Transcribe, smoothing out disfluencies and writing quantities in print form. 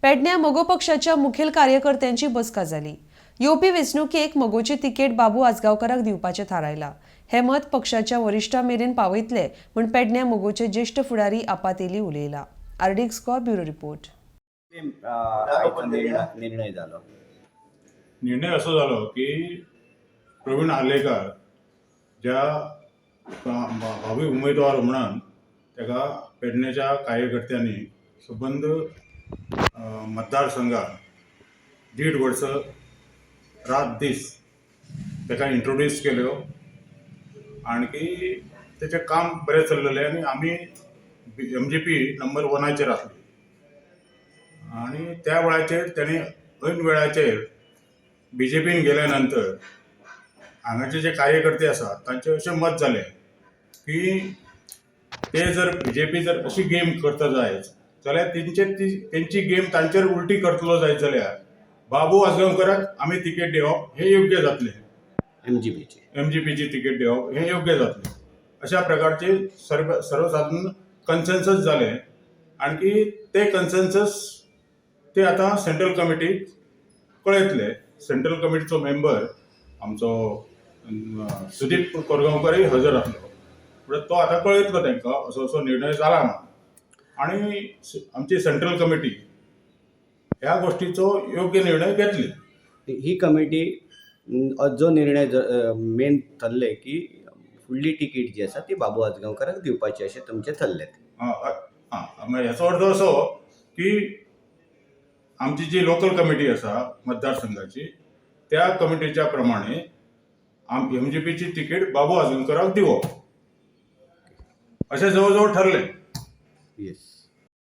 पेडण्या मगो पक्षाच्या मुखेल कार्यकर्त्यांची बसका जाली. येवपी वेंचणुकेक मगोची तिकेट बाबू आजगांवकाराक दिवपाचें थारायलां. हें मत पक्षाच्या वरिश्ठां मेरेन पावयतले म्हूण पेडण्या मगोचे ज्येश्ठ फुडारी आपा तेली उलयला. RDX Goa, bureau report. आयचो निर्णय जालो? निर्णय असो जालो की प्रवीण आर्लेकर ज्या भावी उमेदवार म्हणून ताका पेडणेच्या कार्यकर्त्यांनी सबंद मतदारसंघात 1.5 वर्स रात दीस ताका इंट्रोड्यूस केल्यो आणकी तेचें काम बरें चल्लेलें आनी आमी एमजीपी नंबर वनाचेर आसली आनी त्या वेळाचेर तेणें ऐन वेळाचेर बीजेपीन गेल्या नंतर हांगाचे जे कार्यकर्ते आसात तांचें अशें मत जालें की ते जर बीजेपी जर अशी गेम करता जायत जाल्यार तेंचे ती तेंची गेम तांचेर उलटी करतलो जायत जाल्यार बाबू आजगांवकराक आमी तिकेट दिवप हें योग्य जातलें. एमजीपीची. एमजीपीची तिकेट दिवप हें योग्य जातलें, अशा प्रकारचे सर्वसाधारण कन्सेन्सस जालें. आणकी ते कन्सेन्सस ते आतां सेंट्रल कमिटीक कळयतले. सेंट्रल कमिटीचो मेंबर आमचो सुदीप कोरगांवकरय हजर आसलो, म्हणल्यार तो आतां कळयतलो तांकां असो असो निर्णय जाला म्हणून आनी आमची सेंट्रल कमिटी ह्या गोश्टीचो योग्य निर्णय घेतली. ही कमिटी जो निर्णय मेन थरले की फुडली तिकीट जी आसा ती बाबू आजगांवकाराक दिवपाची, अशें तुमचें थरलें? आं, मागीर हेचो अर्थ असो की आमची जी लोकल कमिटी आसा मतदारसंघाची, त्या कमिटीच्या प्रमाणे आम एमजीपीची तिकीट बाबू आजगांवकराक दिवप अशें जवळ जवळ ठरलें. येस.